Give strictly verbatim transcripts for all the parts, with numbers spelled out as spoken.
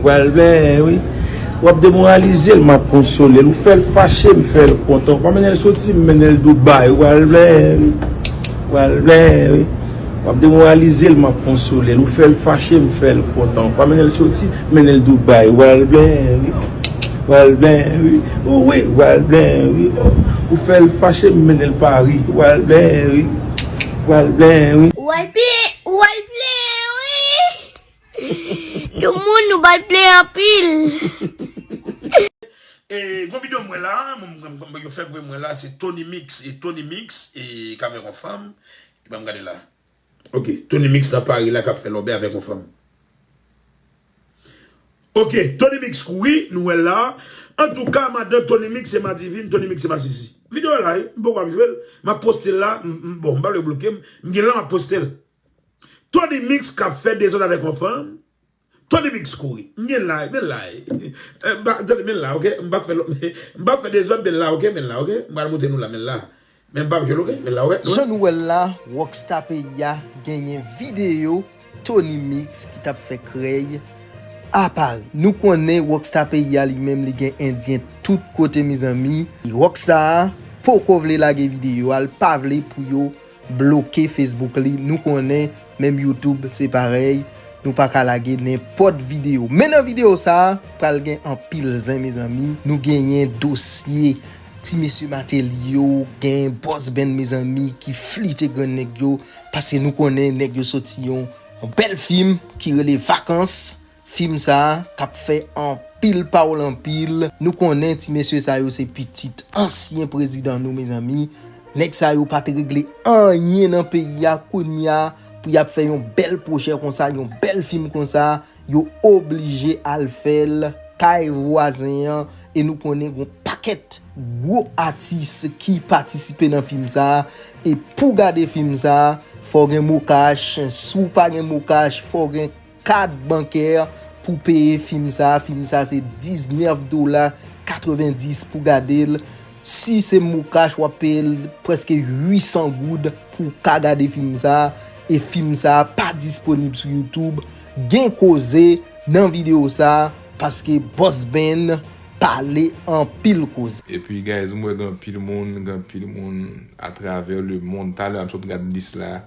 Pral byen, wi. W ap demoralize l, m ap konsole l. Ou fè l fache, m fè l kontan. Ou pa mennen l soti, m mennen l Dubai. Ou pral byen, wi. Ou pral byen, wi. W ap demoralize l, m ap konsole l. Ou fè l fache, m fè l kontan. Ou pa mennen l soti, m mennen l Dubai. Ou pral byen, wi. Ou pral byen, wi. Ou wi, ou pral byen, wi. Ou fè l fache, m mennen l Paris. Ou pral byen, wi. Ou pral byen, wi. Ou pral byen, ou pral byen, wi. Tout moun nou bat plen anpil. E gon videyo m wè la, mwen, mwen, mwen, yo fè voye mwen la, se Tony Mix, e Tony Mix, e k avèk yon fanm, e ban m gade la. Ok, Tony Mix nan Paris la k ap fè lòbè avèk yon fanm. Ok, Tony Mix kouri, nou wè l la. Antouka, madan Tony Mix e madivin, Tony Mix e masisi. Videyo la, wi, m poko ap jwe l, m ap poste l la, m, m, bon, m pa vle bloke m, m gen l la, m ap poste l. Tony Mix k ap fè dezòd avèk yon fanm. Tony Mix kouri. M gen la, men la. Eh, ba, tande, men la, ok? M pa fè, m pa fè dezòd, men la, ok? Men la, ok? M pral montre nou la, men la. Men m pa jwe l, ok? Men la, ok? Jan nou wè l la, Rockstar peyi a genyen videyo Tony Mix ki t ap fè krèy a Paris. Nou konnen Rockstar peyi a li menm li gen endyen tout kote mezanmi. Rockstar poko vle lage videyo a, l pa vle pou yo bloke Facebook li. Nou konnen menm YouTube se parèy, nou pa ka lage nenpòt videyo. Men nan videyo sa a, pral gen anpil zen mezanmi. Nou genyen dosye ti mesye Matelio, gen Boss Ben mezanmi ki flite grann nèg yo, paske nou konnen nèg yo soti yon bèl fim ki rele Vakans. Fim sa a k ap fè anpil pawòl anpil. Nou konnen ti mesye sa yo se pitit ansyen prezidan nou mezanmi. Nèg sa yo pa t regle anyen nan peyi a, kounye a pou y ap fè yon bèl pwojè konsa, yon bèl fim konsa, yo oblije al fè l kay vwazen an. E nou konnen gon pakèt gwo atis ki patisipe nan fim sa a. E pou gade fim sa a, fò w gen mokach. Si w pa gen mokach, fò w gen kat bankè pou peye fim sa. Fim sa se diznèf dola katrevendis pou gade l. Si se mokach, w ap peye l prèske uit san goud pou w ka gade fim sa. E fim sa pa disponib sou YouTube. Gen koze nan videyo sa paske Boss Ben pale anpil koze. Epi guys, m wè gen anpil moun, gen anpil moun atravè lemonn. Talè a m sot gad lis la.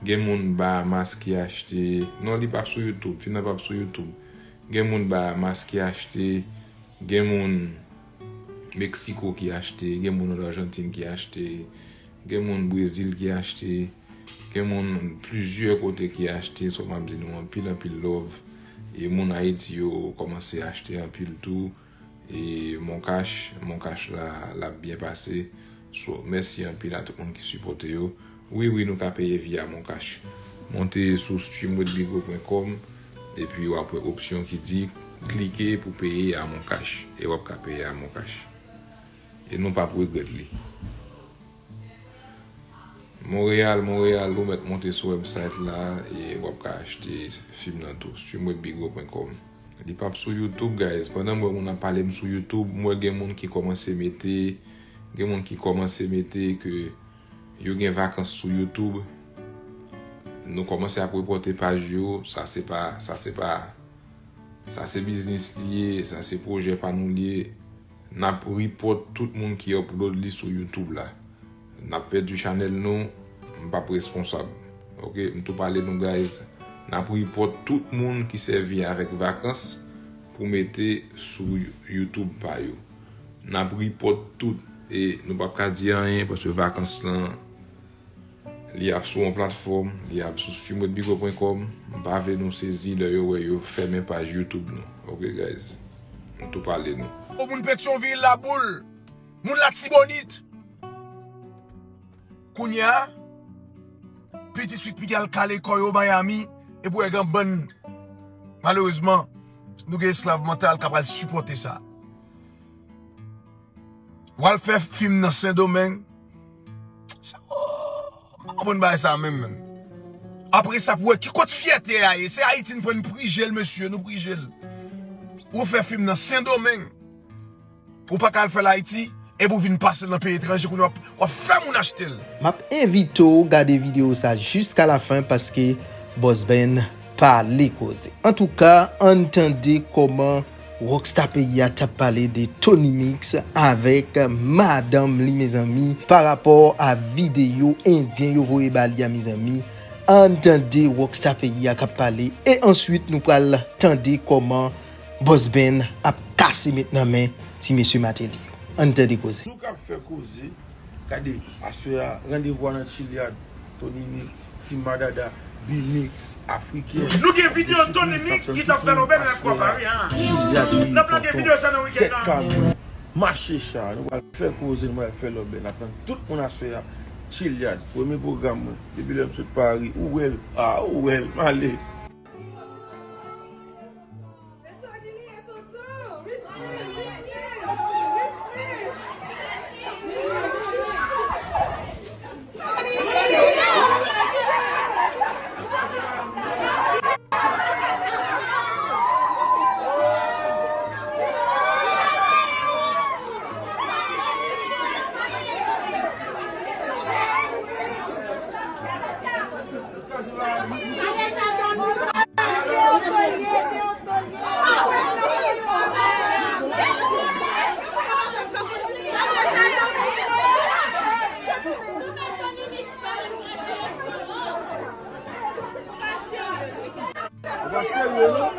Gen moun Bahamas ki achte. Non, li p ap sou YouTube. Fim nan p ap sou YouTube. Gen moun Bahamas ki achte. Gen moun Meksiko ki achte. Gen moun Lajantin ki achte. Gen moun Brezil ki achte. Gen moun plizyè kote ki achte. So m ap di nou anpil, anpil love. E moun Ayiti yo kòmanse achte anpil tou. E Moncash, Moncash la, l ap byen pase. So, mèsi anpil a tout moun ki sipòte yo. Wi, wi, nou ka peye via Moncash. Monte sou streamwithbigo pwen kòm, epi w ap wè opsyon ki di klike pou peye a Moncash. E w ap ka peye a Moncash. E nou p ap regrèt li. Monreyal, Monreyal, ou mèt monte sou website la e w ap ka achte fim nan tou. Streamwithbigo pwen kòm. Li p ap sou YouTube, guys. Pandan m wè moun ap pale m sou YouTube, m wè gen moun ki kòmanse mete, gen moun ki kòmanse mete ke yo gen vakans sou YouTube. Nou kòmanse ap repòte paj yo, sa se pa, sa se pa, sa se biznis li ye, sa se pwojè pa nou li ye. N ap report tout moun ki upload li sou YouTube la. N ap pèdi chanèl nou, m p ap responsab. Ok, m tou pale nou guys. N ap report tout moun ki sèvi avèk vakans pou mete sou YouTube pa yo. N ap report tout e nou p ap ka di anyen paske vakans lan li ap sou yon platfòm, li ap sou streamwithbigo pwen kòm. M pa vle nou sezi lè yo wè yo fèmen paj YouTube nou. Ok guys. M tou pale nou. Pou moun Petyonvil, Laboul, moun Latibonit. Kounye a, pitit Sweet Miguel kale kò yo Miami, epi w wè gen bann, malerezman, nou gen esklav mantal k ap al sipòte sa. W al fè fim nan Sendomeng. Sa, oh, m pa konprann bagay sa menm, menm. Apre sa, pou wè ki kot fyète a ye. Se Ayiti n pran n prije l, mesye, nou prije l. Ou fè fim nan Sendomeng. Ou pa ka al fè l Ayiti, epi w vin pase l nan peyi etranje, kounye a w ap, w ap fè moun achte l. M ap envite w gade videyo sa jiska lafen paske Boss Ben pale koze. Antouka, ann tande kòman Rockstar peyi a t ap pale de Tony Mix avèk madanm li, mezanmi, pa rapò a videyo endyen yo voye ba li a, mezanmi. Ann tande Rockstar peyi a k ap pale, e answit nou pral tande kòman Boss Ben ap kase met nan men ti mesye Martelly yo. Ann tande koze. Nou k ap fè koze. Gade, aswè a, randevou a nan Chiliad. Tony Mix, Team Madada, B-Mix, Afriken. Nou gen videyo Tony Mix ki t ap fè lòbèy nan Akwa Pari a. N ap lage videyo sa nan wikenn nan. Mache cha, nou pral fè koze, nou pral fè lòbèy. N ap tann tout moun aswè a. Chiliad, premye pwogram mwen. Depi lè m sot Pari, ou wè l. Ah, ou wè l, m ale. Ou pa serye, non?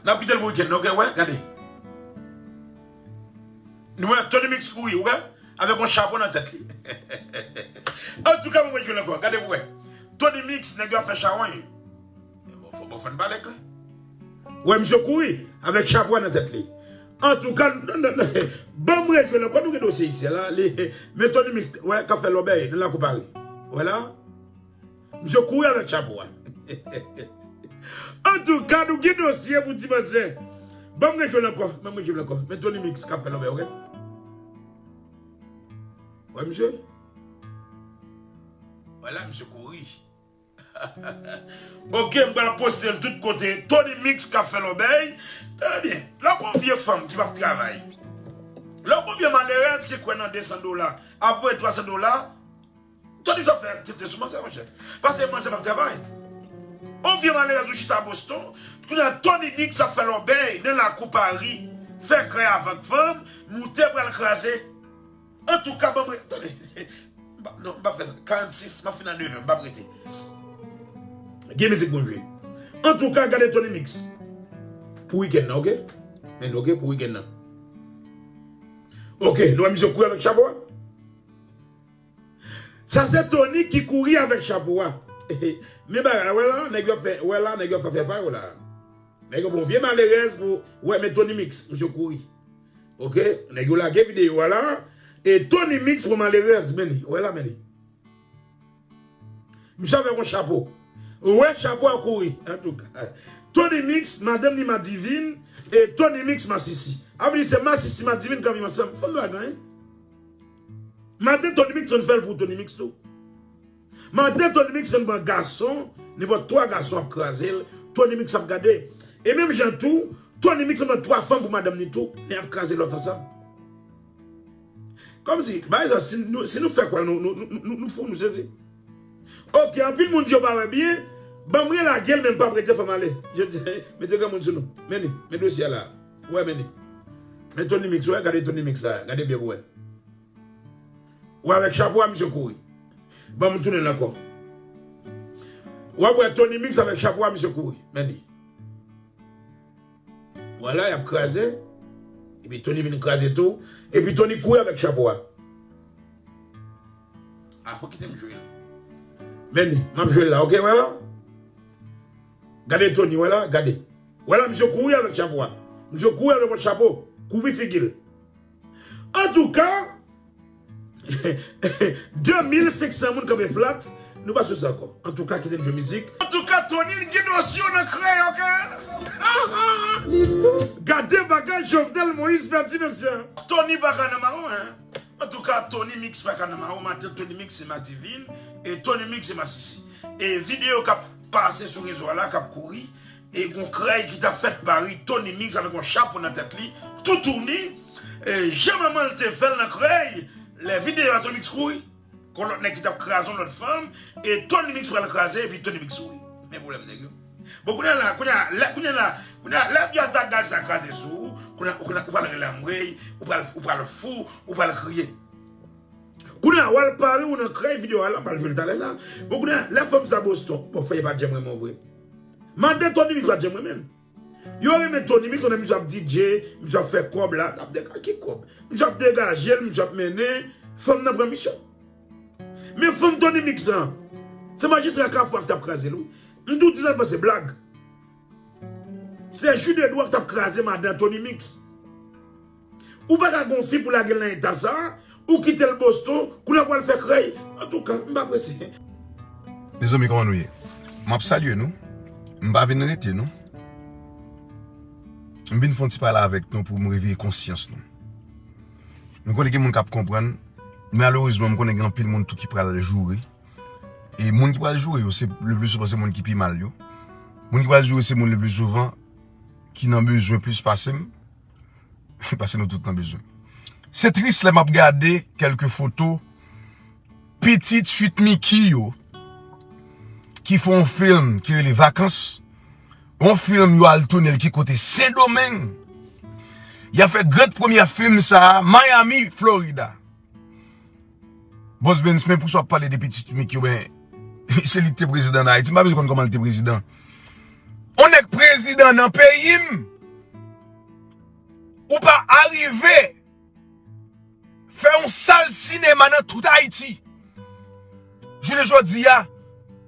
N ap kite l pou wikenn, ok? Wè, gade. Nou wè Tony Mix kouri, ou wè? Avèk yon chapo nan tèt li. Antouka, mwen jwenn ankò. Gade pou wè. Tony Mix, nèg yo ap fè chawony. Bon, fò, bon, fò n pale klè. Wè, misye kouri avèk chapo a nan tèt li. Antouka, non, non, non. Ban m rejwenn ankò, nou gen dosye isi a la. Li, men Tony Mix, wè, k ap fè lòbèy nan lakou Pari. Wè la. Misye kouri avèk chapo a. Antouka, nou gen dosye pou Ti Manzè. Ban m rejwenn ankò. Ban m rejwenn ankò. Men Tony Mix k ap fè lòbèy, ok? Wè, misye. Wè la, misye kouri. Ok, m pral poste l tout kote. Tony Mix k ap fè lòbèy. Tande byen. Lè w gon vye fanm ki p ap travay. Lè w gon vye malerèz ki kwè nan de san dola, ap voye twa san dola, Tony sa fè tete sou manzè, monchè. Paske manzè p ap travay. On vye malerèz ou chita Boston, kounye a Tony Mix ap fè lòbèy nan lakou Pari, fè krèy avèk fanm, moute pral kraze. Antouka, ban mwen, tande. M pa, non, m p ap fè sa. Karannsis, m ap fin a nèf è, m p ap rete. Gen mizik pou m jwe. Antouka, gade Tony Mix. Pou wikenn nan, ok? Men, ok, pou wikenn nan. Ok, nou wè misye kouri avèk chapo a? Sa se Tony ki kouri avèk chapo a. Men bagay la, wè la, nèg yo ap fè, wè la, nèg yo ap fè, fè pa yo la. Nèg yo pran vye malerèz pou, wè, men Tony Mix, misye kouri. Ok, nèg yo lage videyo a la, e Tony Mix pran malerèz, men li, wè la, men li. Misye avèk yon chapo. Wè chapo a kouri, antouka. Tony Mix, madanm li Madivine, e Tony Mix Masisi. A vle di se Masisi Madivine k ap viv ansanm. Fanm pa gen anyen. Maten Tony Mix konn fè l pou Tony Mix tou. Maten Tony Mix konn pran gason, nenpòt twa gason ap kraze l, Tony Mix ap gade. E menm jan tou, Tony Mix konn pran twa fanm pou madanm ni tou, men y ap kraze lòt ansanm. Kòmsi, bagay sa, si nou, si nou fè kwè, nou, nou, nou, nou, nou fou, nou sezi. Ok, anpil moun di yo pa wè byen, ban m relage l, men m p ap rete, fò m ale. Je di, mete granmoun sou nou. Men li, men dosye a la. Wè, men li. Men Tony Mix, wè, gade Tony Mix la, gade byen pou wè. Wè avèk chapo a, misye kouri. Ban m tounen l ankò. W ap wè Tony Mix avèk chapo a, misye kouri. Men li. Vwala, y ap kraze. Epi Tony vin kraze tou. Epi Tony kouri avèk chapo a. A, fò kite m jwe l. Men li, m ap jwe l la, ok, wè la? Gade Tony, wè la, gade. Wè la, misye kouri avèk chapo a. Misye kouri avèk yon chapo. Kouvri figi l. Antouka, de mil senk san moun kanpe flat, nou pa sou sa ankò. Antouka, kite n jwe mizik. Antouka, Tony gen dosye w nan krèy, ok? Gade bagay Jovenel Moïse fè ti mesye. Tony pa ka nan mawon, en. Antouka, Tony Mix pa ka nan mawon. Maten Tony Mix se Madivine, e Tony Mix se Masisi. E videyo k ap pase sou rezo a la, k ap kouri, E gon krèy ki t ap fèt Pari, Tony Mix avèk yon chapo nan tèt li, toutouni, e jan manman l te fè l nan krèy, lè videyo a Tony Mix kouri, kon lòt nèg ki t ap kraze yon lòt fanm, e Tony Mix pral kraze, epi Tony Mix souri. Men pwoblèm nèg yo. Bon, kounye a la, kounye a, lè, kounye a la, kounye a, lè vye atak gaz sa kraze sou ou, kounye a, kounye a, ou pral rele anmwey, ou pral, ou pral fou, ou pral kriye. Kounye a, w al Pari, ou nan krèy videyo a la, m pral jwe l talè la. Bon, kounye a, lè fanm sa Boston, bon, fè e pa t janm renmen w vre. Mandan Tony Mix pa t janm renmen l. Yo renmen Tony Mix, konnen misye ap D J, misye ap fè kòb la, ap dega-, ki kòb? Misye ap degaje l, misye ap mennen, fanm nan pran misye. Men fanm Tony Mix lan, se majistra Kafou a k t ap kraze l, wi. M tou di sa, l panse blag. Se Jude Edouard k t ap kraze madan Tony Mix. Ou pa ka gon fi pou lage l nan eta sa, ou kite l Boston, kounye a pou al fè krèy. Antouka, m pa prese. Mezanmi, kòman nou ye? M ap salye nou. M pa vin rete, non. M vin fè yon ti pale avèk nou pou m reveye konsyans nou. M konnen gen moun k ap konprann, men malerezman, m konnen gen anpil moun tou ki pral joure. E moun ki pral joure yo, se le pli souvan se moun ki pi mal yo. Moun ki pral joure se moun le pli souvan ki nan bezwen plis pase m, pase nou tout nan bezwen. Se tris lè m ap gade kèlke foto pitit Sweet Micky yo ki fè yon fim ki rele Vakans. Yon fim yo al toune l ki kote? Sendomeng. Y ap fè grand premyè fim sa a Miami, Florida. Bòs Benz, men pou sa w ap pale de pitit Micky yo, ben, se li ki te prezidan nan Ayiti. M pa bezwen konn kòman l te prezidan. On nèg prezidan nan peyi m, ou pa arive fè yon sal sinema nan tout Ayiti. Jounen jodi a,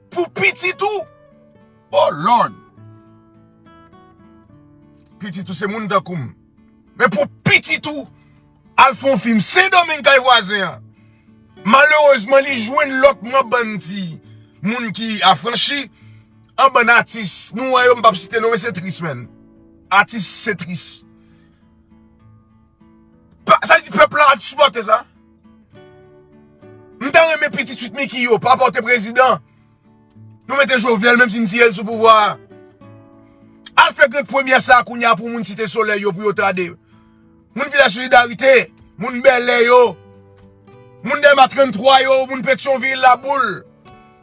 pou pitit ou, oh Lord! Pitit ou se moun tankou m. Men pou pitit ou al fè yon fim Sendomeng kay vwazen an. Malerezman, li jwenn lòt mwen bann ti moun ki afranchi, an bann atis. Nou wè yo, m p ap site non, men se tris, menn. Atis, se tris. Pa, sa vle di pèp la ap sipòte sa? M ta renmen pitit Sweet Micky yo pa pote prezidan. Nou mete Jovenel, menm si n tiye l sou pouvwa a. Al fè grand premyè sa a kounye a pou moun Site Solèy yo, pou yo tande. Moun Vilaj Solidarite, moun Bèlè yo, moun Dèma tranntwa yo, moun Petyonvil, Laboul,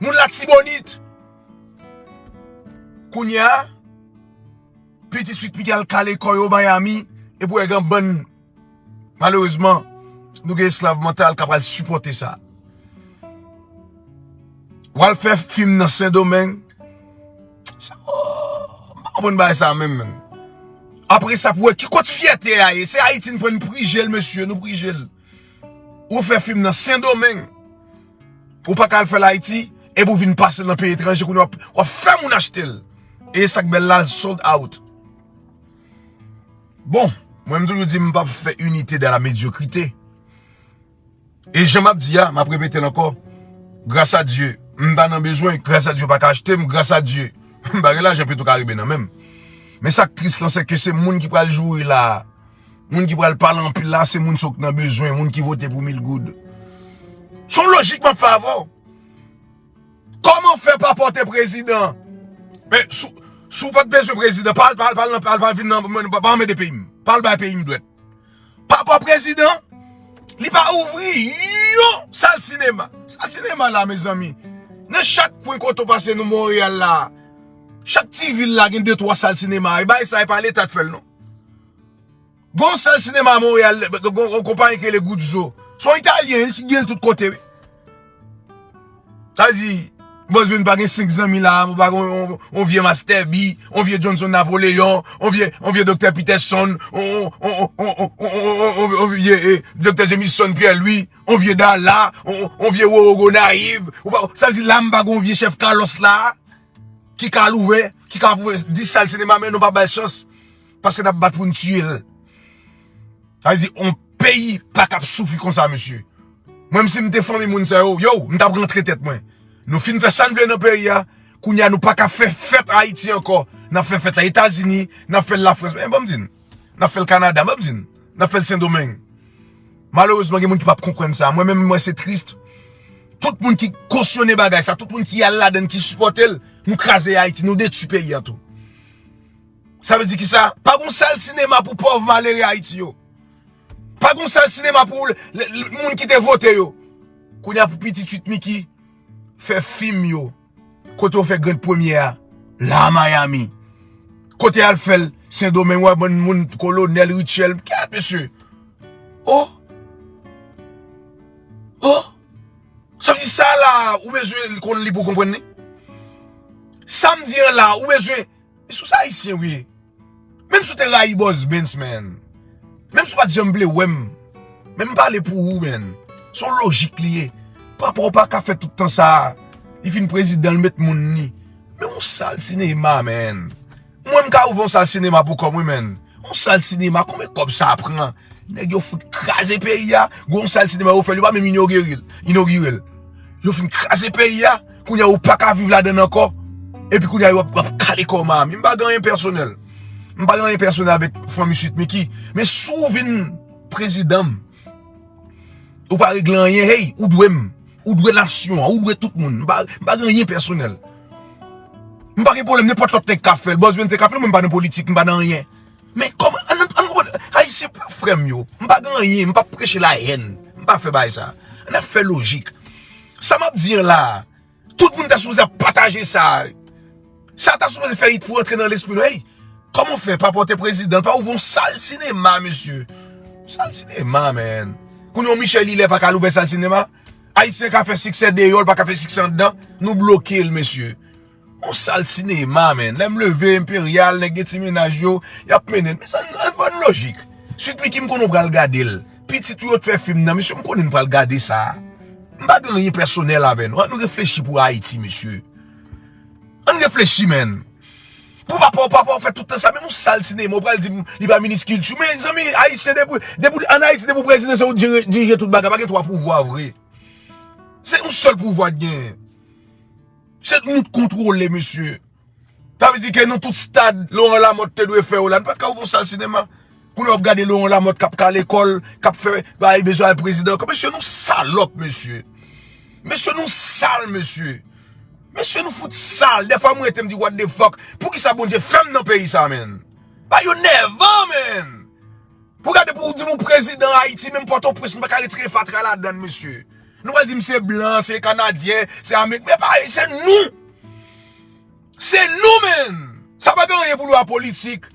moun Latibonit. Kounye a, pitit Sweet Micky al kale kò yo Miami, epi w wè gen bann, malerezman, nou gen esklav mantal k ap al sipòte sa. W al fè fim nan Sendomeng. Sa, oh, m pa konprann bagay sa menm, menm. Apre sa, pou wè ki kot fyète a ye. Se Ayiti n pran, n prije l, mesye, nou prije l. Ou fè fim nan Sendomeng. Ou pa ka al fè l Ayiti, epi w vin pase l nan peyi etranje, kounye a w ap, w ap fè moun achte l. E sa k bèl la, l sold out. Bon, mwen m toujou di m p ap fè inite dans la médiocrité. E jan m ap di a, m ap repete l ankò. Gras a Dye, m pa nan bezwen, gras a Dye yo pa ka achte m, gras a Dye. M pa gen lajan Petro Caribe nan men m. Men sa k tris lan, se ke se moun ki pral joure la a. Moun ki pral pale anpil la, se moun sa w k nan bezwen, moun ki vote pou mil goud. Se yon lojik m ap fè avè w. Kòman fè pa pote prezidan? Men, si, si w pa t bezwen prezidan, pa al, pa al, pa al, pa al, pa al vin nan, pa, pa anmède peyi m. Pa al bay peyi m dwèt. Pa pran prezidan, li pa ouvri yon sal sinema. Sal sinema la, mezanmi. Nan chak kwen kote w pase nan Monreyal la, chak ti vil la gen de twa sal sinema. E bay sa, e pa Leta t fè l, non. Gon sal sinema Monreyal, gon, gon konpayi ki rele Guzzo. Se yon Italyen, li gen l tout kote, wi. Sa vle di, Bòs Benz pa gen senk zanmi la, ou pa gen yon, yon, yon vye Master B, yon vye Johnson Napoléon, yon vye, yon vye Doktè Peterson, yon, yon vye, eh, Doktè Jameson Pierre Louis, yon vye Dala, yon, yon vye Roro Gonayiv. Ou pa, sa vle di la m pa gen yon vye chèf Carlos la, ki ka louvè, ki ka ouvè dis sal sinema, men nou pa ba l chans. Paske n ap bat pou n tiye l. Sa vle di, on peyi pa k ap soufri konsa, mesye. Mwen, si m te fanmi moun sa yo, yo, m t ap rantre tèt mwen. Nou fin fè sa n vle nan peyi a, kounye a nou pa ka fè fèt Ayiti ankò. N ap fè fèt la Etazini, n ap fè l Lafrans. Men ban m di n, n ap fè l Kanada, ban m di n, n ap fè l Sendomeng. Malerezman, gen moun ki p ap konprann sa. Mwen menm, mwen, se tris. Tout moun ki kosyone bagay sa, tout moun ki al ladan, ki sipòte l, nou kraze Ayiti, nou detwi peyi a tou. Sa vle di kisa? Pa gon sal sinema pou pòv malere Ayiti yo. Pa gon sal sinema pou l- l- l- moun ki te vote yo. Kounye a pou pitit Sweet Micky fè fim yo. Kote yo fè Grand Premye a? La Miami. Kote al fè l? Sendomeng, wè bann moun, Kolonèl Richel. Gad, mesye. Oh! Oh! Sa vle di sa la, ou bezwen konn li pou konprann li? Sa m di an la, ou bezwen. Sou sa ayisyen wi. Menm si w te rayi Bòs Bens, man. Menm si w pa t janm vle wè m. Men m pale pou ou, man. Se yon lojik li ye. Papa w pa ka fè tout tan sa a. Li fin prezidan, l met moun li. Men yon sal sinema, man. Mwen, m ka ouvè yon sal sinema pou kò m, wi, man. Yon sal sinema, konbyen kòb sa pran? Nèg yo fout kraze peyi a. Gon sal sinema yo fè l, yo pa menm inogire l. Inogire l. Yo fin kraze peyi a. Kounye a, ou pa ka viv ladan l ankò. Epi kounye a, yo ap, ap kale kò w Miami. M pa gen anyen pèsonèl. M pa gen anyen pèsonèl avèk fanmi Sweet Micky. Men si w vin prezidan m, ou pa regle anyen, hey, ou dwe m. Ou dwe nasyon an, ou dwe tout moun. M pa, m pa gen anyen pèsonèl. M pa gen pwoblèm, nenpòt lòt nèg ka fè l. Bòs Bens te ka fè l, mwen m pa nan politik, m pa nan anyen. Men kòman, ann, ann, ann konprann, Ayisyen pa frè m yo. M pa gen anyen, m p ap preche lahèn. M pa fè bagay sa. Ann ap fè lojik. Sa m ap di an la a, tout moun ta sipoze ap pataje sa. Sa ta sipoze fè it pou rantre nan lespri nou. Hey, kòman fè pa pòte prezidan, pa ouvri yon sal sinema, mesye? Sal sinema, man. Kounye a, yon Michel Hilè pa ka al ouvè sal sinema? Ayisyen ka fè siksè deyò, l pa ka fè siksè anndan? Nou bloke l, mesye. Yon sal sinema, man. Lè m leve, Enperyal, nèg gen ti mennaj yo, y ap mennen l. Men sa, ann, ann lojik. Sweet Micky, m konnen w pral gade l. Pitit ou yo t fè fim nan, mesye, m konnen n pral gade sa. M pa gen anyen pèsonèl avè nou. Ann reflechi pou Ayiti, mesye. Ann reflechi, man. Pou papa w, papa w fè tout tan sa, menm yon sal sinema, w pral di m li pa minis kilti. Men, zanmi, Ayisyen, depi, depi w ann Ayiti, depi w prezidan, se ou dirije, dirije tout bagay. Pa gen twa pouvwa vre. Se yon sèl pouvwa k genyen. Se nou k kontwole, mesye. Sa vle di ke nou tout stad Laurent Lamothe te dwe fè yo la, nou pa t ka ouvri yon sal sinema. Kounye a w ap gade Laurent Lamothe k ap kale kò l, k ap fè bagay bezwen al prezidan ankò. Mesye, nou salòp, mesye. Mesye, nou sal, mesye. Mesye, nou fout sal. Dèfwa m rete m di, what the fuck? Poukisa Bondye fè m nan peyi sa, man? Bagay yo nèvan, man. Pou gade pou w di m ou prezidan Ayiti, menm Pòtoprens, nou pa ka retire fatra ladan l, mesye. Nou pral di m se blan, se kanadyen, se ameriken. Men pa, se nou. Se nou, man. Sa pa gen anyen pou l wè a politik.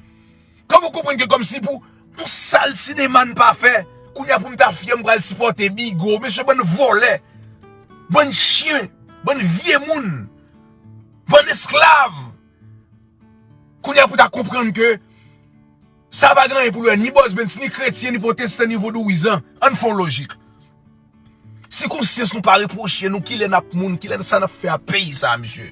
Kan w konprann ke kòmsi pou yon sal sinema n pa fè, kounye a pou m ta fyè, m pral sipòte Bigo. Mesye, bann vòlè. Bann chen. Bann vye moun. Bann esklav. Kounye a pou ta konprann ke sa pa gen anyen pou l wè ni Bòs Bens, ni kretyen, ni pwotestan, ni vodouyizan. Ann fè yon lojik. Si konsyans nou pa repwoche nou, kilè n ap moun, kilè sa n ap fè a peyi sa a, mesye?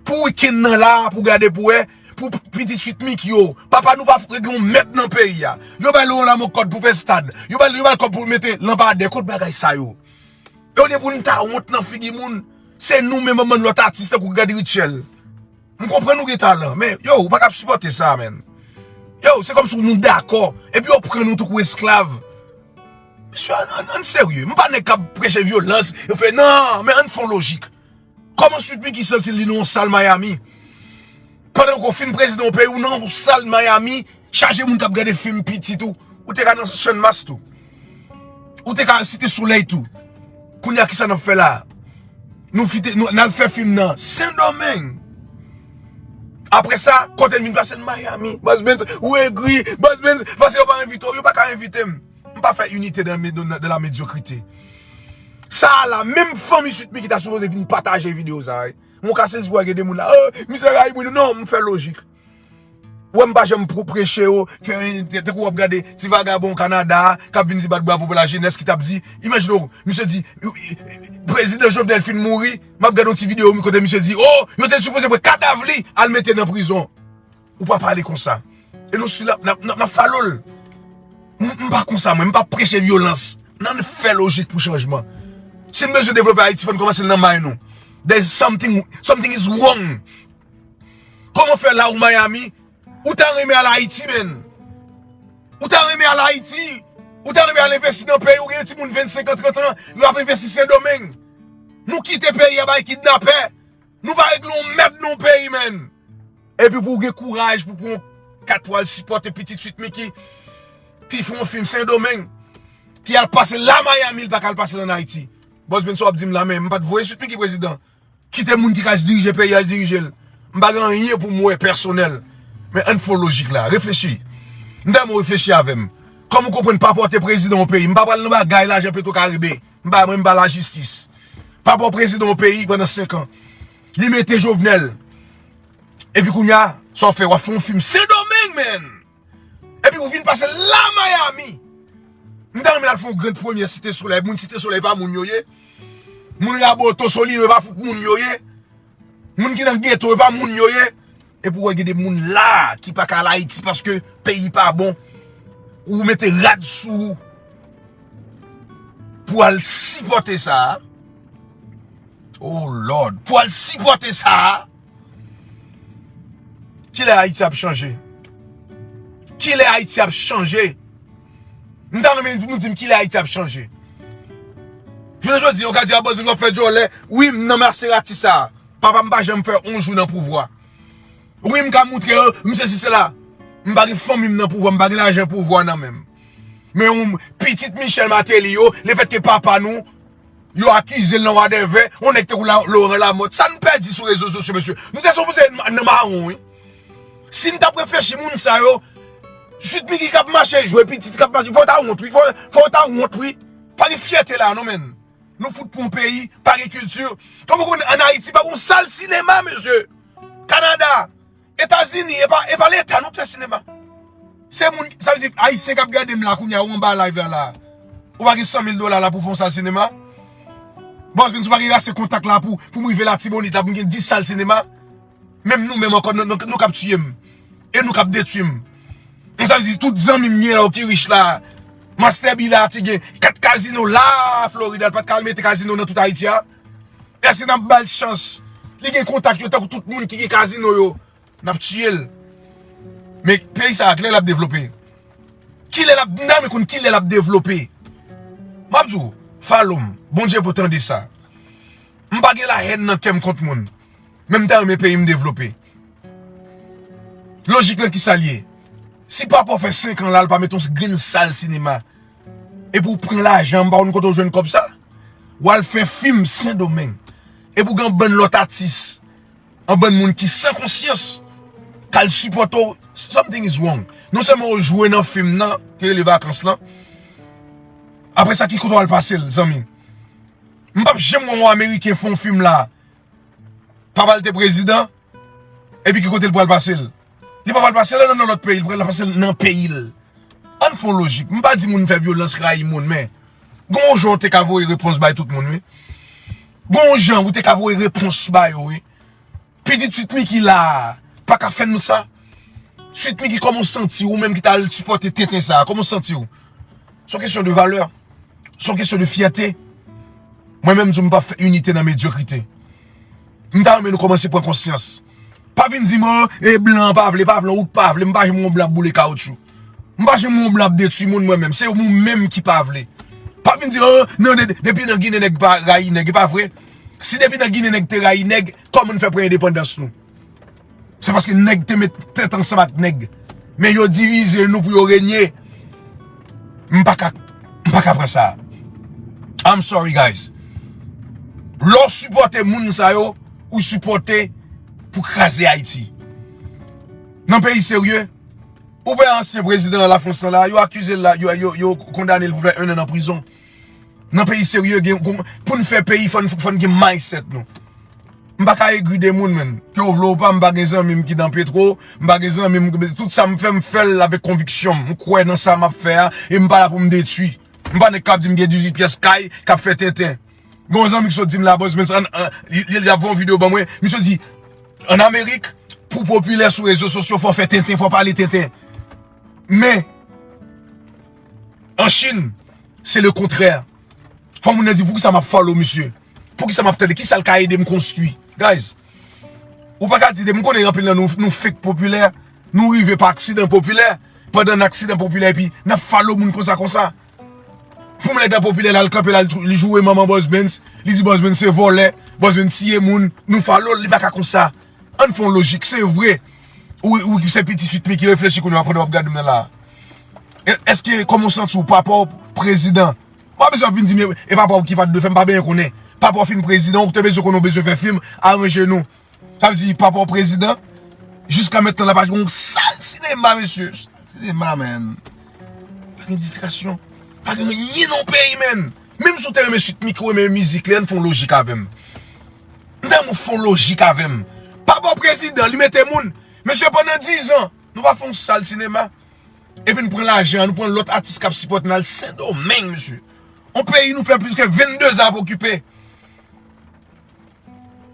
Pou wikenn nan la a, pou gade pou wè, pou pitit Sweet Micky yo, papa nou pa regle yon mèd nan peyi a. Yo bay Laurent Lamothe kòb pou fè stad. Yo bay, yo bay kòb pou mete lanpadè. Kot bagay sa yo? Olye pou n ta wont nan figi moun, se nou menm bann lòt atis tankou Gad Richel. M konprann ou gen talan, men, yo, ou pa ka ap sipòte sa, man. Yo, se kòmsi nou dakò, epi yo pran nou tankou esklav. Mesye, ann, ann, ann serye. M pa nèg k ap preche vyolans, yo fè, non, men ann fè yon lojik. Kòman Sweet Micky santi l li nan yon sal Miami? Pandan ke w fin prezidan yon peyi, ou nan yon sal Miami, chaje moun k ap gade fim pitit ou. Ou te ka nan Channmas tou. Ou te ka Site Solèy tou. Kounye a, kisa n ap fè la? Nou fite, nou, n al fè fim nan Sendomeng. Apre sa, kote n vin pase n Miami? Bòs Bens, ou egri, Bòs Bens, paske yo pa envite w, yo pa ka envite m. M pa fè inite dans, dans, dans la médiocrité. Sa a la, menm fanmi Sweet Micky ta sipoze vin pataje videyo sa a, wi. Mwen ka sezi pou wè gen de moun la, oh, misye rayi moun. Non, m fè lojik. Ou wè m pa janm pou preche yo, fè, tankou w ap gade ti vagabon Kanada a, k ap vin di bat bravo pou lajenès, ki t ap di, imajine w, misye di, prezidan Jovenel fin mouri, m ap gade yon ti videyo, wi, kote misye di, oh, yo te sipoze pran kadav li, al mete nan prizon. Ou pa pale konsa. E nou sou la, n ap, n ap, n ap falo l. M, m pa konsa, mwen. M pa preche vyolans. N ann fè lojik pou chanjman. Si n bezwen devlope Ayiti, fò n kòmanse l nan may nou. There's something, something is wrong. Kòman fè la ou Miami, ou ta renmen al Ayiti, man? Ou ta renmen al Ayiti? Ou ta renmen al envesti nan peyi ou? Gen timoun vennsenk an, trant an, yo ap envesti Sendomeng. Nou kite peyi a bay kidnapè. Nou pa regle yon mèd nan yon peyi, man. Epi pou w gen kouraj pou pran yon kat pou al sipòte pitit Sweet Micky ki fè yon fim Sendomeng, ki al pase la Miami, li pa ka al pase l ann Ayiti. Bòs Benson ap di m la, men m pa t voye Sweet Micky prezidan. Kite moun ki ka dirije peyi a dirije l. M pa gen anyen pou m wè pèsonèl. Men ann fè yon lojik la. Reflechi. M ta renmen w reflechi avè m. Kòm ou konprann pa pòte prezidan yon peyi, m pa pral nan bagay lajan Petro Karibe. M pa, mwen, m pa lajistis. Pa pòte prezidan yon peyi pandan senk an. Li mete Jovenel. Epi kounye a, sa w fè, w ap fè yon fim Sendomeng, man! Epi ou vin pase la Miami. M ta renmen al fè yon grenn premye Site Solèy. Moun Site Solèy pa moun yo ye. Moun Raboto, Solino, e pa fout moun yo ye. Moun ki nan geto, e pa moun yo ye. Epi w wè gen de moun la ki pa ka al Ayiti paske peyi pa bon. Ou mete rad sou ou pou al sipòte sa a. Oh Lord, pou al sipòte sa a. Kilè Ayiti ap chanje? Kilè Ayiti ap chanje? M ta renmen nou di m kilè Ayiti ap chanje. Jounen jodi, yo ka di a Bòs Benson ap fè djòlè. Wi, m nan Maserati sa a. Papa m pa janm fè yon jou nan pouvwa. Wi, m ka moutre yo, m sesi sela. M pa gen fanmi m nan pouvwa, m pa gen lajan pouvwa nan men m. Men yon pitit Michel Martelly yo, lefètke papa nou, yo akize l nan wadèvè, yon nèg tankou la, Laurent Lamothe. Sa n pèdi sou rezo sosyo, mesye. Nou te sipoze nan mawon, wi. Si n t ap reflechi, moun sa yo, Sweet Micky k ap mache jwe, pitit k ap mache, fò w ta wont, wi. Fò, fò w ta wont, wi. Pa gen fyète la, non, menn. Nou fout pou yon peyi, pa gen kilti. Kòm ou konn ann Ayiti, pa gen yon sal sinema, mesye. Kanada, Etazini, e pa, e pa leta nou k fè sinema. Se moun, sa vle di, Ayisyen k ap gade m la kounye a, ou anba live la, la. Ou pa gen san mil dola la pou fè yon sal sinema? Bòs Benson, ou pa gen ase kontak la pou, pou m rive Latibonit la, pou m gen dis sal sinema? Menm nou menm ankò, nou, nou, nou k ap tiye m. E nou k ap detwi m. Sa vle di, tout zanmi m gen la yo ki rich la. Master B la ki gen kat kazino la, Florida, l pa t ka al mete kazino nan tout Ayiti a. Èske n ap ba l chans? Li gen kontak yo tankou tout moun ki gen kazino yo. N ap tiye l. Men peyi sa a, kilè l ap devlope? Kilè l ap, m ta renmen konn kilè l ap devlope. M ap di w, follow m. Bondye vo tande sa. M pa gen lahèn nan kè m kont moun. Men m ta renmen peyi m devlope. Lojik lan kisa l ye? Si papa w fè senk an la, l pa mete yon grenn sal sinema. Epi w pran lajan, m pa konn kote w jwenn kòb sa. W al fè fim Sendomeng. Epi w gen yon bann lòt atis, yon bann moun ki san konsyans, k al sipòte w. Something is wrong. Non sèlman w jwe nan fim nan, ki rele Vakans lan. Apre sa, ki kote w al pase l, zanmi? M p ap janm wè yon Ameriken fè yon fim la. Papa l te prezidan, epi ki kote l pral pase l? Li pa pral pase l nan lòt peyi, li pral pase l nan peyi l. Ann fè yon lojik. M pa di moun fè vyolans, rayi moun, men gon yon jan w te ka voye repons bay tout moun, wi. Gon yon jan ou te ka voye repons ba yo, wi. Pitit Sweet Micky la, pa ka fè nou sa. Sweet Micky, kòman w santi w, ou menm ki t al sipòte tenten sa a, kòman w santi w? Se yon kesyon de valè. Se yon kesyon de fyète. Mwen menm, m di w, m p ap fè inite nan medyokrite. M ta renmen nou kòmanse pran konsyans. Pa vin di m, o, e blan pa vle, pa vle, ou pa vle, m pa janm wè yon blan ap boule kawotchou. M pa janm wè yon blan ap detwi moun, mwen menm. Se ou menm ki pa vle. Pa vin di, o, non, de-, depi nan Ginen nèg pa rayi nèg, e pa vre. Si depi nan Ginen nèg te rayi nèg, kòman n fè pran endepandans nou? Se paske nèg te met tèt ansanm ak nèg. Men yo divize nou pou yo renye. M pa ka, m pa ka pran sa. I'm sorry, guys. Lè w sipòte moun sa yo, ou sipòte pou kraze Ayiti. Nan peyi serye, ou wè ansyen prezidan Lafrans lan la, yo akize l la, yo, yo, yo kondane l pou fè en an nan prizon. Nan peyi serye, gen, pou n fè peyi, fò n, fò n gen mindset nou. M pa ka egri de moun, menn. Ke w vle ou pa, m pa gen zanmi m ki nan petwo, m pa gen zanmi m, tout sa m fè, m fè l avèk konviksyon m. M kwè nan sa m ap fè a, e m pa la pou m detwi. M pa nèg k ap di m gen dizuit pyès kay, k ap fè tenten. Gen yon zanmi ki sot di m la, Bòs Benson, an, an, li, li, li ap fè yon videyo ban mwen. Misye di, ann Amerik, pou w popilè sou rezo sosyo, fò w fè tenten, fò w pale tenten. Men, an Chin, se le kontrè. Fò moun nan di, poukisa m ap follow misye? Poukisa m ap tande? Kisa l ka ede m konstwi? Guys, ou pa ka di de, m konnen anpil nan nou, nou fake popilè, nou rive pa aksidan popilè, pandan n aksidan popilè, epi n ap follow moun konsa, konsa. Pou m lè dan popilè, l al kanpe, l al trou-, li joure manman Bòs Benz, li di Bòs Benz se vòlè, Bòs Benz tiye moun, nou follow l, li pa ka konsa. Ann fè yon lojik, se vre. Ou, ou se pitit Sweet Micky, reflechi kounye a pandan w ap gade m nan la. E, èske, kòman w santi w, papa w prezidan? Pa bezwen ap vin di m, e papa w ki pa t dwe fè, m pa benyen konnen. Papa w fin prezidan, ou te bezwen konnen w bezwen fè fim, aranje nou. Sa vle di, papa w prezidan, jiska mentnan la pa gen yon sal sinema, mesye. Sal sinema, man. Pa gen distraksyon. Pa gen anyen nan peyi, man. Menm si w te renmen Sweet Micky, w renmen mizik li, ann fè yon lojik avè m. M ta renmen w fè yon lojik avè m. Papa w prezidan, li mete moun. Mesye, pandan diz an, nou pa fè yon sal sinema. Epi n pran lajan an, nou pran lòt atis k ap sipòte n al Sendomeng, mesye. On peyi nou fè plis ke vennde zan ap okipe.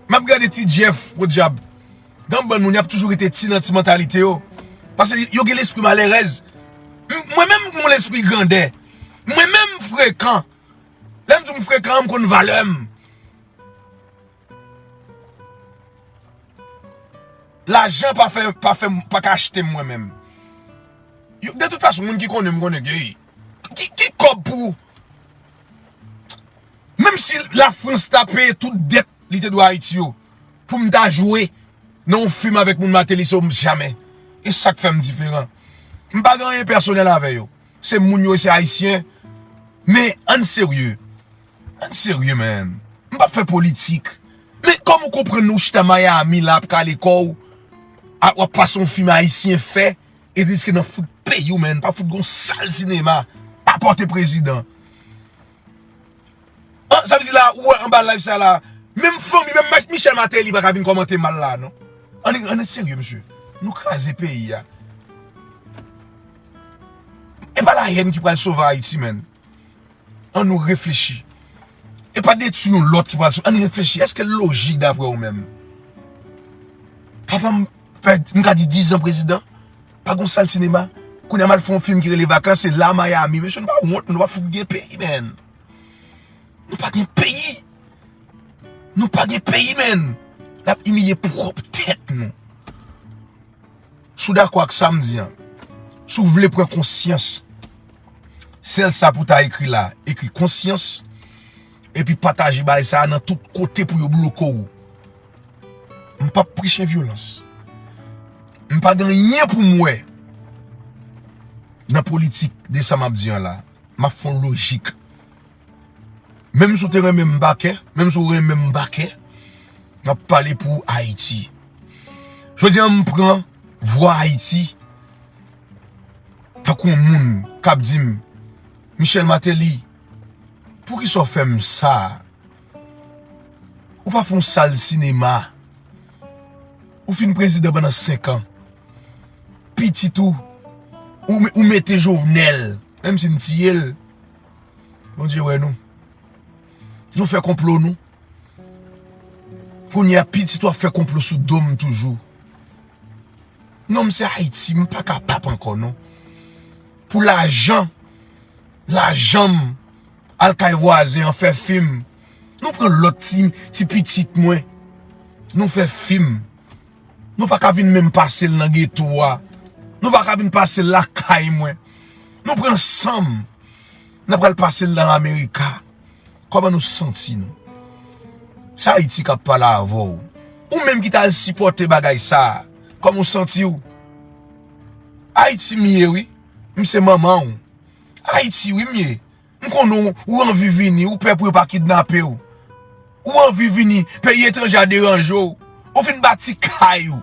M ap gade ti Jeff, podyab. Gen bann moun, y ap toujou rete ti nan ti mantalite yo. Paske yo gen lespri malerèz. M- Mwen menm, m gen yon lespri grandè. Mwen menm, m frekan. Lè m di w m frekan, m konn valè m. Lajan pa fè, pa fè, pa ka achte m mwen menm. Yo, de tout fason, moun ki konnen m konnen ke ki, ki kòb pou, menm si Lafrans ta peye tout dèt li te dwe Ayiti yo, pou m ta jwe nan yon fim avèk moun Martelly, se yon jamè. E sa k fè m diferan. M pa gen anyen pèsonèl avè yo. Se moun yo, se ayisyen. Men, ann serye. Ann serye, man. M p ap fè politik. Men kòman w konprann ou chita Miami la ap kale kò w, a- w ap pase yon fim ayisyen fè, e riske nan fout peyi w, man. Pa fout gon sal sinema. Pa pòte prezidan. An, sa vle di la, ou wè anba live sa la, menm fanmi, menm Mach- Michel Martelly pa ka vin kòmante mal la, non. Ann, ann serye, mesye. Nou kraze peyi a. E pa la haine ki pral sove Ayiti, man. Ann nou reflechi. E pa detwi yon lòt ki pral sove. Ann reflechi. Èske l lojik daprè ou menm? Papa m fè, m ka di diz an prezidan. Pa gon sal sinema. Kounye a m al fè yon fim ki rele Vakans, se la Miami. Mesye, nou pa wont, nou pa fout gen peyi, man. Nou pa gen peyi. Nou pa gen peyi, man. N ap imilye pwòp tèt nou. Si w dakò ak sa m di an, si w vle pran konsyans, sèl sa pou w ta ekri la, ekri konsyans, epi pataje bagay sa a nan tout kote pou yo bloke w. M p ap preche vyolans. M pa gen anyen pou m wè nan politik de sa m ap di an la. M ap fè yon lojik. Menm si w te renmen m pa kè, menm si w renmen m pa kè, m ap pale pou Ayiti. Jodi a, m pran vwa Ayiti tankou yon moun k ap di m, Michel Martelly, poukisa w fè m sa? Ou pa fè yon sal sinema. Ou fin prezidan pandan senk an. Pitit ou, ou, ou mete Jovenel, menm si n tiye l, Bondye wè nou. Nou fè konplo nou. Kounye a, pitit ou ap fè konplo sou do m toujou. Non, m se Ayiti, m pa kapab ankò, non. Pou lajan, lajan m al kay vwazen an fè fim. Nou pran lòt ti, ti pitit mwen. Nou fè fim. Nou pa ka vin menm pase l nan geto a. Nou pa ka vin pase l lakay mwen. Nou pran san m. N ap pral pase l nan Amerika. Kòman nou santi nou? Se Ayiti k ap pale avè w. Ou menm ki t al sipòte bagay sa a, kòman w santi w? Ayiti m ye, wi. M se manman w. Ayiti, wi, m ye. M konnen w, ou anvi vini, ou pè pou yo pa kidnape w. Ou anvi vini, peyi etranje a deranje w. Ou fin bati kay ou.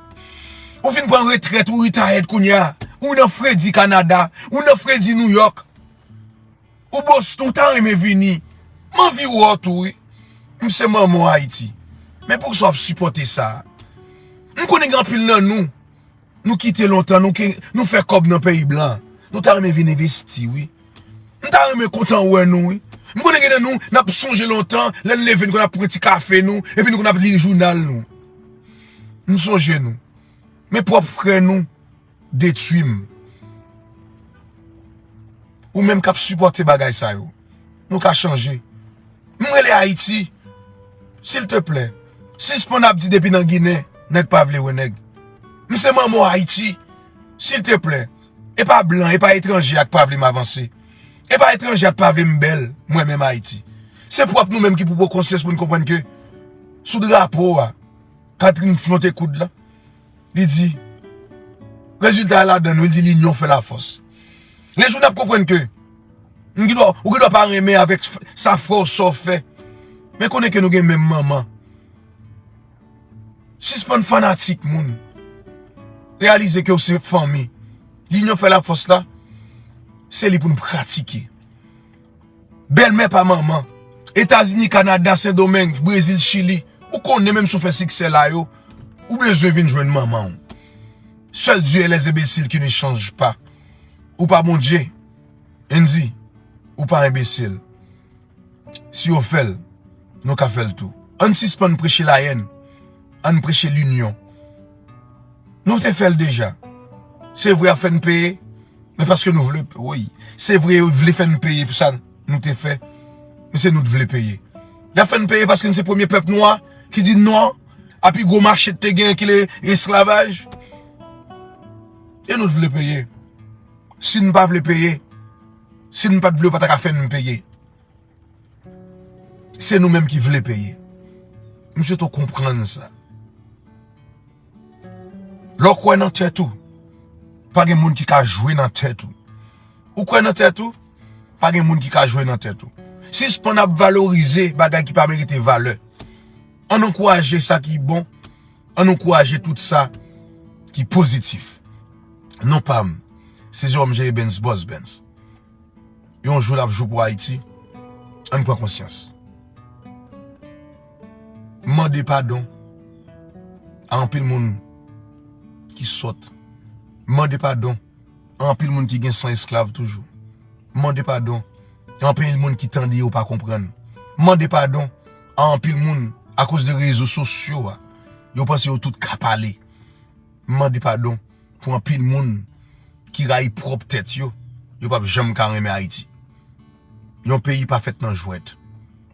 Ou fin pran retrèt, ou retired kounye a. Ou nan fredi Kanada, ou nan fredi Nouyòk. Ou Boston, ou ta renmen vini. M anvi wè w tou, wi. M se manman w Ayiti. Men poukisa w ap sipòte sa? M konnen gen anpil nan nou, nou kite lontan, nou ke, nou fè kòb nan peyi blan. Nou ta renmen vin envesti, wi. M ta renmen kontan wè nou, wi. M konnen gen nan nou, n ap sonje lontan, lè n leve, n konn ap pran ti kafe nou, epi n konn ap li jounal nou. M sonje nou. Men pwòp frè nou detwi m. Ou menm k ap sipòte bagay sa yo, nou ka chanje. M rele Ayiti. Silteplè, sispann ap di depi nan Ginen, nèg pa vle wè nèg. M se manman w Ayiti. Silteplè, e pa blan, e pa etranje a k pa vle m avanse. E pa etranje a k pa vle m bèl, mwen menm Ayiti. Se pwòp nou menm ki pou pran konsyans pou n konprann ke sou drapo a, Catherine Flon te koud la, li di, Rezilta a ladan nou, li di linyon fè lafòs. Lejou n ap konprann ke m gen dwa, ou gen dwa pa renmen avèk f- sa frè w, sa w fè. Men konnen ke nou gen menm manman. Sispann fanatik moun. Reyalize ke w se fanmi. Linyon fè lafòs la, se li pou n pratike. Bèlmè pa manman. Etazini, Kanada, Sendomeng, Brezil, Chili. Ou konnen menm si w fè siksè la yo, ou bezwen vin jwenn manman w. Seul Dieu est les imbéciles qui ne changent pas. Ou pa Bondye. Andy, ou pa enbesil. Si yo fè l, nou ka fè l tou. Ann sispann preche layèn. Ann preche linyon. Nou te fè l deja. Se vre, y ap fè n peye, men paske nou vle, wi. Se vre, yo vle fè n peye pou sa nou te fè, men se nou t vle peye. Y ap fè n peye paske n se premye pèp nwa ki di non a pi gwo mache te gen ki le esklavaj. E nou t vle peye. Si n pa vle peye, si n pa t vle, yo pa ta ka fè n peye. Se nou menm ki vle peye. M swete w konprann sa. Lè w kwè nan tèt ou, pa gen moun ki ka jwe nan tèt ou. Ou kwè nan tèt ou, pa gen moun ki ka jwe nan tèt ou. Sispann ap valorize bagay ki pa merite valè. Ann ankouraje sa ki bon. Ann ankouraje tout sa ki pozitif. Non pa m, se Jerome Jerry Benz, Boss Benz. Yon jou l ap jou pou Ayiti. Ann pran konsyans. M mande padon a anpil moun ki sòt. M mande padon a anpil moun ki gen san esklav toujou. M mande padon a anpil moun ki tande yo pa konprann. M mande padon a anpil moun akoz de rezo sosyo a. Yo panse yo tout ka pale. M mande padon pou anpil moun ki rayi pwòp tèt yo. Yo p ap janm ka renmen Ayiti. Yon peyi pa fèt nan jwèt.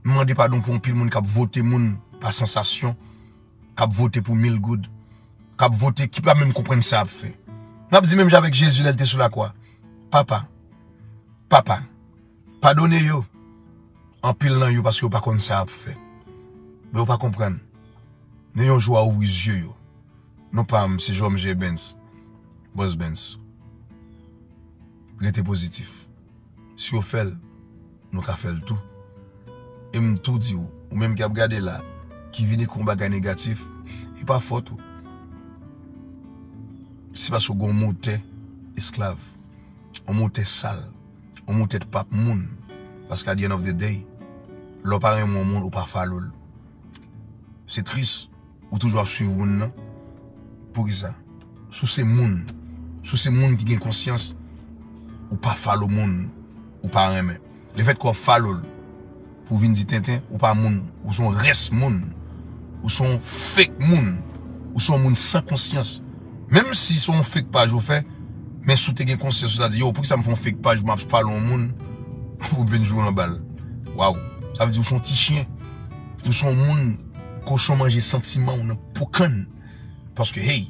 M mande padon pou anpil moun k ap vote moun pa sansasyon, k ap vote pou mil goud, k ap vote, ki pa menm konprann sa y ap fè. M ap di menm jan avèk Jezi lè l te sou lakwa, Papa, Papa, padone yo, anpil nan yo, paske yo pa konn sa y ap fè. Men yo pa konprann. Men yon jou a ouvri zye yo. Non pa m, se Jerome Jerry Benz, Boss Benz. Rete pozitif. Si yo fè l, nou ka fè l tou. E m tou di w, ou menm ki ap gade la, ki vin ekri yon bagay negatif, e pa fòt ou. Se paske w gen yon motè esklav, yon motè sal, yon motè t p ap moun. Paske at the end of the day, lè w pa renmen yon moun, ou pa follow l. Se tris, ou toujou ap swiv moun nan. Poukisa? Si w se moun, si w se moun ki gen konsyans, ou pa follow moun ou pa renmen. Lefètke w ap follow l pou w vin di tenten, ou pa moun, ou se yon rès moun, ou se yon fake moun, ou se yon moun san konsyans. Menm si se yon fake paj ou fè, men si w te gen konsyans, ou ta di, yo, poukisa m fè yon fake paj pou m ap follow yon moun pou m vin joure anba l? Waw. Sa vle di ou se yon ti chen. Ou se yon moun kochon manje santiman w nan po kann. Paske, hey,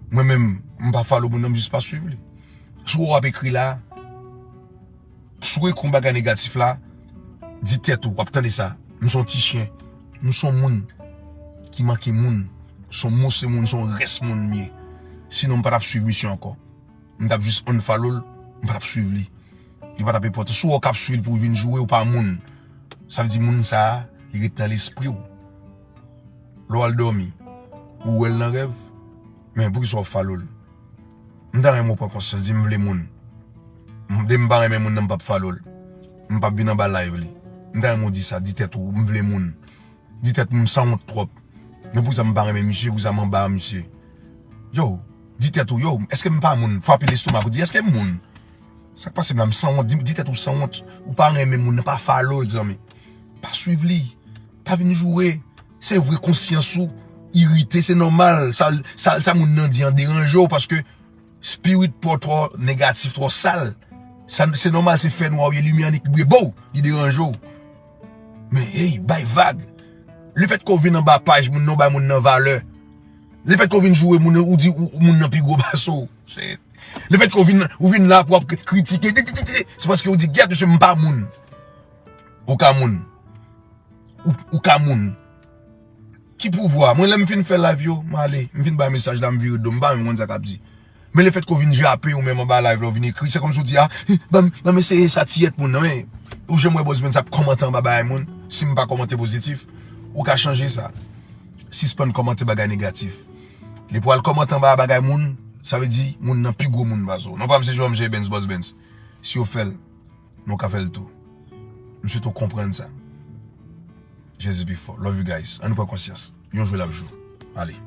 mwen menm, m pa follow moun nan, m jis pa swiv li. Si w wè w ap ekri la, si w ekri yon bagay negatif la, di tèt ou, w ap tande sa. M se yon ti chen. M se yon moun ki manke moun. M se yon mose moun, m se yon rès moun m ye. Sinon, m pa t ap swiv misye ankò. M t ap jis unfollow l, m pa t ap swiv li. Li pa t ap enpòtan. Si w wè w k ap swiv li pou w vin joure, ou pa moun. Sa vle di moun sa a, li ret nan lespri w. Lè w al dòmi, ou wè l nan rèv, men poukisa w ap follow l? M ta renmen w pran konsyans, di m vle moun. M, depi m pa renmen moun nan, m p ap follow l. M p ap vin anba live li. M ta renmen w di sa, di tèt ou, m vle moun. Di tèt ou, m sanwont twòp. Men poukisa m pa renmen misye, poukisa m anba misye? Yo, di tèt ou, yo, èske m pa moun? Frape lestomak ou, di, èske m moun? Sa k pase m la, m sanwont? Di, di tèt ou sanwont. Ou pa renmen moun nan, pa follow l, zanmi. Pa swiv li. Pa vin joure. Se vre konsyans ou irite, se nòmal. Sa, sa, sa moun nan di an deranje w paske spirit pa w twò negatif, twò sal. Sa, se nòmal, se fènwa w ye, limyè annik briye, bow, li deranje w. Men, hey, bay vag. Lefètke w vin anba paj moun nan, w bay moun nan valè. Lefètke w vin joure moun nan, ou di ou, moun nan pi gwo pase w. Shit. Lefètke w vin, ou vin la pou w ap kritike, ti, ti, ti, ti, se paske w di, "Gèt, mesye, m pa moun." Ou ka moun. Ou, ou ka moun. Ki pouvwa? Mwen, lè m fin fè live yo, m ale. M fin bay mesaj la, m vire do. M pa menm konn sa k ap di. Men lefètke w vin jape ou menm anba live la, ou vin ekri, se kòmsi w di, a, ban m, ban m eseye sa tiyèt moun nan, men ou janm wè Boss Benz ap kòmante anba bagay moun? Si m pa kòmante pozitif, ou ka chanje sa. Sispann kòmante bagay negatif. Depi w al kòmante anba bagay moun, sa vle di moun nan pi gwo moun pase w. Non pa m se J M J Benz, Boss Benz. Si yo fè l, nou ka fè l tou. M swete w konprann sa. Jezi pi fò. Love you guys. Ann pran konsyans. Yon jou l ap jou. Ale.